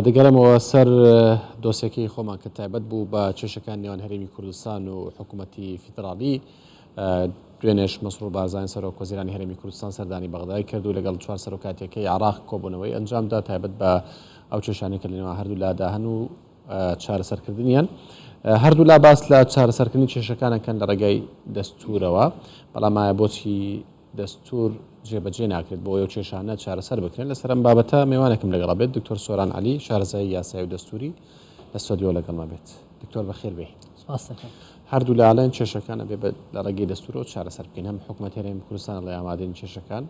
دەگەڕێمەوە سەر دۆسیەکەی خۆمان کە تایبەت بوو بە کێشەکان نێوان هەرێمی کوردستان و حکوومەتی فیدراڵی. دوێنێش مەسرور بارزانی سەرۆک وەزیرانی هەرێمی کوردستان سەردانی بەغدای کرد و لەگەڵ چوار سەرۆکاتیەکەی عێراق کۆبوونەوەی ئەنجامدا تایبەت بە ئەو کێشانەی کە لە نێوان هەردوو لادا هەن و چارەسەرکردنیان. هەردوولا باس لە چارەسەرکردنی کێشەکان ئەکەن لە ڕێگای دەستوورەوە، بەڵام ئایا بۆچی دەستوور جێبەجێ ناکرێت بۆ ئەو کێشانە چارەسەر بکرێن؟ لەسەر ئەم بابەتە مێوانێکم لەگەڵا بێت، دکتۆر سۆران عەلی، شارەزای یاسایی و دەستووری لە ستۆدیۆ لەگەڵمان بێت. دکتۆر بەخێر بێی. سپاس دەکەم. هەردوولا ئەڵێن کێشەکان ئەبێ لە ڕێگەی دەستوورەوە چارەسەر بکەین، هەم حکوومەتی هەرێمی کوردستان ئەڵێ ئامادەین کێشەکان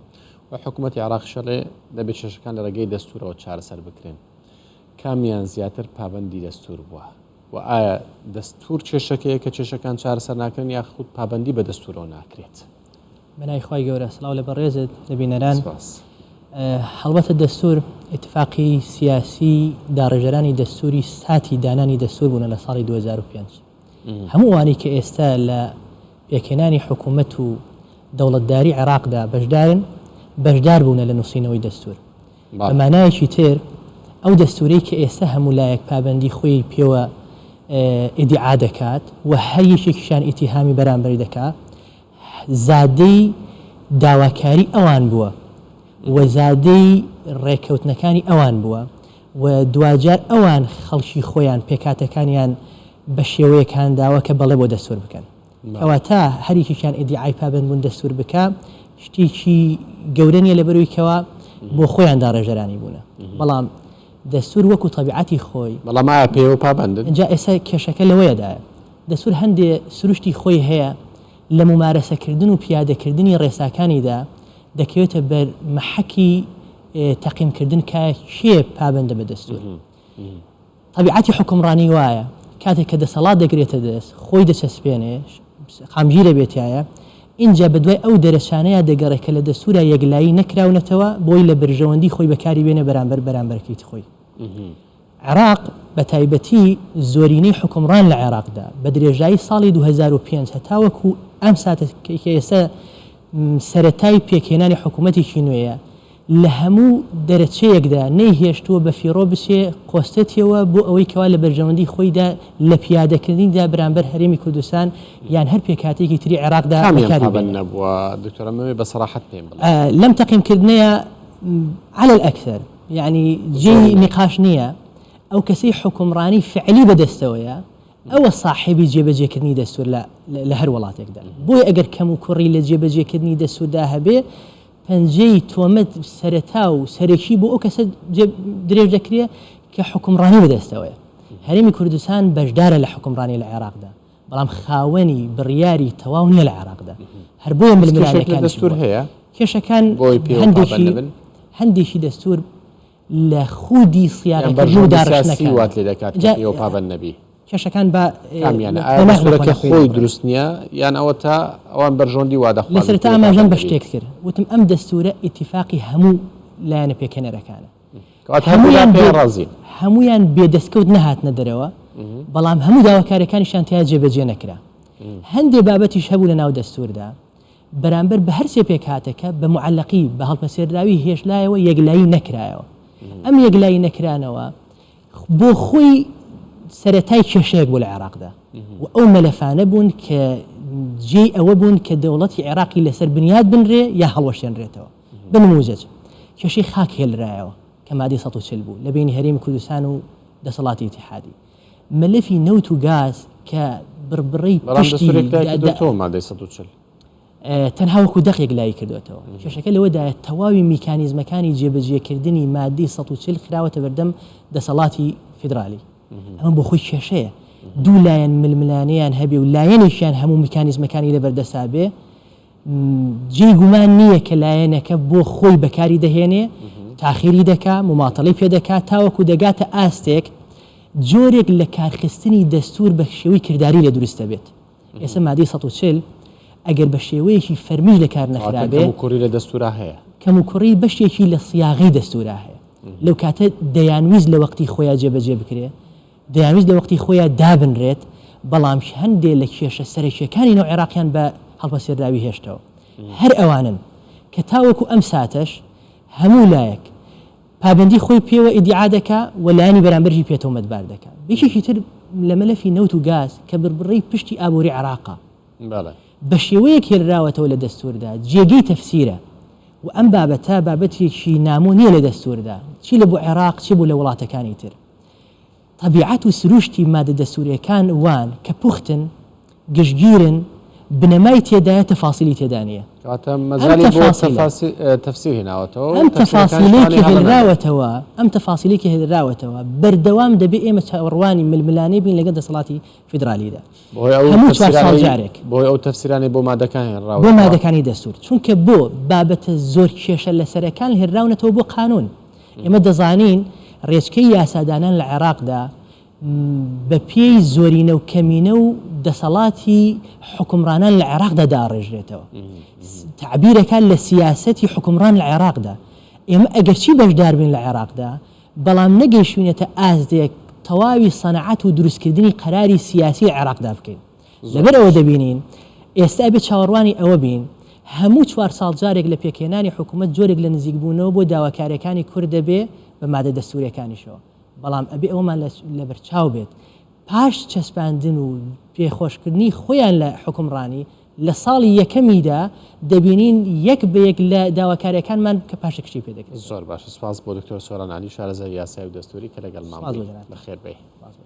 و حکوومەتی عێراقیش ئەڵێ دەبێت کێشەکان لە ڕێگەی دەستوورەوە چارەسەر بکرێن. کامیان زیاتر پابەندی دەستوور بووە؟ و ئایا دەستوور کێشەکەیە کە کێشەکان چارەسەر ناکرێن یاخود پابەندی بە دەستوورەوە ناکرێت؟ بەناوی خوای گەورە سڵاو لە بەڕێزت لە بینەران. سپاس. هەڵبەتە دەستوور ئیتفاقی سیاسی داڕێژەرانی دەستووری ساتی دانانی دەستوور بوونە لە ساڵی 2005. هەموو ئەوانەی کە ئێستا لە پێکهێنانی حکوومەت و دەوڵەتداری عێراقدا بەشدارن، بەشدار بوونە لە نووسینەوەی دەستوور. بە مانایەکی تر ئەو دەستوورەی کە ئێستا هەموو لایەک پابەندی خۆی پێوە ئیدیعا دەکات و هەر یەکێکیشیان ئیتیهامی بەرامبەری دەکا زادەی داواکاری ئەوان بووە و زادەی ڕێککەوتنەکانی ئەوان بووە و دواجار ئەوان خەڵکی خۆیان پێکهاتەکانیان بە شێوەیەک هانداوە کە بەڵێ بۆ دەستوور بکەن. کەواتە هەر یەکێکیان ئیدیعای پابەندبوون دەستوور بکا شتێکی گەورە نییە لەبەروی کەوا بۆ خۆیان داڕێژەرانی بوونە بەڵام دەستوور وەکو تەبیعەتی خۆی. بەڵام ئایا پێوە پابەندن؟ ئینجا ئێستا کێشەکە لەوەیەدایە دەستوور هەندێ سروشتی خۆی هەیە لە مومارەسەکردن و پیادەکردنی ڕێساکانیدا دەکەوێتە بەر مەحەکی تەقیمکردن کە کێ پابەندە بە دەستوور. تەبیعەتی حوکمڕانی وایە کاتێک کە دەسەڵات دەگرێتە دەست خۆی دەچەسپێنێ، سەقامگیر ئەبێ تیایا، ئینجا بەدوای ئەو دەرەچانەیا دەگەڕێ کە لە دەستوورا یەکلایی نەکراونەتەوە بۆی لە بەرژەوەندی خۆی بەکاری بێنێ بەرامبەر بەرامبەرەکەی خۆی. عێراق بە تایبەتی زۆرینەی حوکمڕان لە عێراقدا بە درێژایی ساڵی 2005 هەتاوەکو ئەم ساتە کە ئێستا سەرەتای پێکهێنانی حکوومەتێکی نوێیە، لە هەموو دەرەچەیەکدا نەیهێشتووە بەفیڕۆ بچێ قۆستێتیەوە بۆ ئەوەی کەوا لە بەرژەوەندی خۆیدا لە پیادەکردنیدا بەرامبەر هەرێمی کوردستان یان هەر پێکهاتەیەکی تری عێراقدا کامیان بەکاری پابەند بێنێ. نەبووە دکتۆر ئەمەوێ بە سەراحەت پێم بڵێ. لەم تەقیمکردنەیا علی الاکثر یانی جێی زۆرینە. نیقاش نییە ئەو کەسەی حوکمڕانی فعلی بەدەستەوەیە ئەوە ساحێبی جێبەجێکردنی دەستوور لە لە هەر وڵاتێکدا. بۆیە ئەگەر کەموکوڕی لە جێبەجێکردنی دەستووردا هەبێ پەنجەی تۆمەت سەرەتا و سەرەکی بۆ ئەو کەسە درێژ دەکرێ کە حوکمڕانی بەدەستەوەیە. هەرێمی کوردستان بەشدارە لە حوکمڕانی لە عێراقدا، بەڵام خاوەنی بڕیاری تەواو نییە لە عێراقدا. هەر بۆیە کێشێک لە ململانێکانیش دەستوور بووە. هەیە کێشەکان بۆی پێوە پابەند هەندێکی نەبن؟ هەندێکی دەستوور لە خودی یان سیاغەکردن و بەرژەوەندی سیاسی داڕشتنەکانە. وات لێ دەکات کە جا پێوە پابەند نەبی؟ کێشەکان با کامیانە؟ ئایا قۆناغ بە دەستوورەکە قۆناغ پێی خۆی دەبڕێن. دروست نییە یان ئەوەتا ئەوان بەرژەوەندی وا لە دەخوازن سەرەتا پێوە ئاماژەم پابەند بە نەبی؟ شتێک کرد، وتم ئەم دەستوورە ئیتیفاقی هەموو لایەنە پێکهێنەرەکانە. کەواتە هەردوولا هەموویان بێ پێیان ڕازین. هەموویان بێ دەستکەوت نەهاتنە دەرەوە، بەڵام هەموو داواکارییەکانیشیان تیا جێبەجێ نەکرا. هەندێ بابەتیش هەبوو لە ناو دەستووردا بەرامبەر بە هەرسێ پێکهاتەکە بە موعەلەقی، بە هەڵپەسێردراوی هێشلایەوە یەکلایی نەکرایەوە. ئەم یەکلایی نەکرانەوە بۆ خۆی سەرەتای کێشەیەک بوو لە عێراقدا و ئەو مەلەفانە بوون کە جێی ئەوە بوون کە دەوڵەتی عێراقی لەسەر بنیات بنرێ یا هەڵوەشێنرێتەوە. بە نموزەج کێشەی خاک هێلرایەوە کە مادەی 140 بوو لە بەینی هەرێمی کوردستان و دەسەڵاتی ئیتیحادی. مەلەفی نەوت و گاز کە بڕبڕەی بەڵام پشتی دەستوورێک لای کردۆتەوە مادەی 140. تەنها وەکو دەقێک لای کردۆتەوە. کێشەکە لەوەدایە تەواوی میکانیزمەکانی جێبەجێکردنی مادەی 140 خراوەتە بەردەم دەسەڵاتی فیدرالی. ئەمە بۆ خۆی کێشەیە. دوو لایەن ململانێیان هەبێ و لایەنێکیان هەموو میکانیزمەکانی لەبەردەستا بێ، جێی گومان نییە کە لایەنەکە بۆ خۆی بەکاری دەهێنێ، تاخیری دەکا، موماتەڵەی پێ دەکا تاوەکو دەگاتە ئاستێک جۆرێک لە کارخستنی دەستوور بە شێوەی کرداری لێ دروست دەبێت. ئێستا مادەی 140 ئەگەر بە شێوەیەکی فەرمیش لە کار واتە نەخرابێ، کەموکوڕی لە دەستوورا هەیە. کەموکوڕی بەشێکی لە سیاغەی دەستوورا هەیە. لەو کاتە دەیانویست لە وەقتی خۆیا جێبەجێ بکرێ، دەیانویست لە وەقتی خۆیا دابنرێت، بەڵام هەندێ لە کێشە سەرەکییەکانی ناو عێراقیان بە هەڵپەسێردراوی هێشتەوە. هەر ئەوانەن کە تاوەکو ئەم ساتەش هەموو لایەک. پابەندی خۆی پێوە ئیدیعا دەکا و لایەنی بەرامبەریشی پێ تۆمەتبار دەکا. یەکێکی تر لە مەلەفی نەوت و گاز کە بڕبڕەی پشتی ئابووری عێراقە بە شێوەیەک هێنراوەتەوە لە دەستووردا جێگەی تەفسیرە و ئەم بابەتە بابەتێکی نامۆ نییە لە دەستووردا چی لە بۆ عێراق چی بۆ لە وڵاتەکانی تر. تەبیعەت و سروشتی مادە دەستووریەکان وان کە پوختن، گشتگیرن، بنەمای تێدایە تەفاسیلی تێدا نییە. کەواتە مەجالی بۆ تەفسیر هێناوەتەوە و ئەم تەفسیرەکانیش تەفاسیلەی توانی کە هەڵە نەبێت. هێنراوەتەوە، ئەم تەفاسیلەی کە هێنراوەتەوە بەردەوام دەبێ ئێمە چاوەڕوانی ململانێ بین لەگەڵ دەسەڵاتی فیدرالیدا. بەهۆی ئەو هەموو چوار ساڵ تەفسیرانەی جارێک. بەهۆی ئەو تەفسیرانەی بۆ مادەکان بۆ هێنراوەتەوە. مادەکانی دەستوور. چونکە بۆ بابەتە زۆر کێشە لەسەرەکان هێنراونەتەوە بۆ قانوون. ئێمە دەزانین ڕێچکەی یاسادانان لە عێراقدا بەپێی زۆرینە و کەمینە و دەسەڵاتی حوکمڕانان لە عێراقدا داڕێژرێتەوە. تەعبیرەکە لە سیاسەتی حوکمڕان لە عێراقدا. ئێمە ئەگەرچی بەشدار بین لە عێراقدا، بەڵام نەگەیشتوینەتە ئاستێک تەواوی سەنعەت و دروستکردنی قەراری سیاسی لە عێراقدا بکەین. لەبەر ئەوە دەبینین ئێستا ئەبێ چاوەڕوانی ئەوە بین هەموو چوار ساڵ جارێک لە پێکهێنانی حکوومەت جۆرێک لە نزیکبوونەوە بۆ داواکارییەکانی کورد دەبێ بە مادە دەستوورییەکانیشەوە. بەڵام ئەبێ ئەوەمان لەبەرچاو بێت پاش چەسپاندن و پێخۆشکردنی خۆیان لە حوکمڕانی لە ساڵی یەکەمیدا دەبینین یەک بە یەک لە داواکارییەکانمان کە پاشەکشەی پێ دەکرێتەوە. زۆر باشە سوپاس بۆ دکتۆر سۆران عەلی شارەزای یاسایی و دەستووری کە لەگەڵمان سوپاس بۆ بووی. جەنابتان. بەخێر بێی. سوپاس بۆ.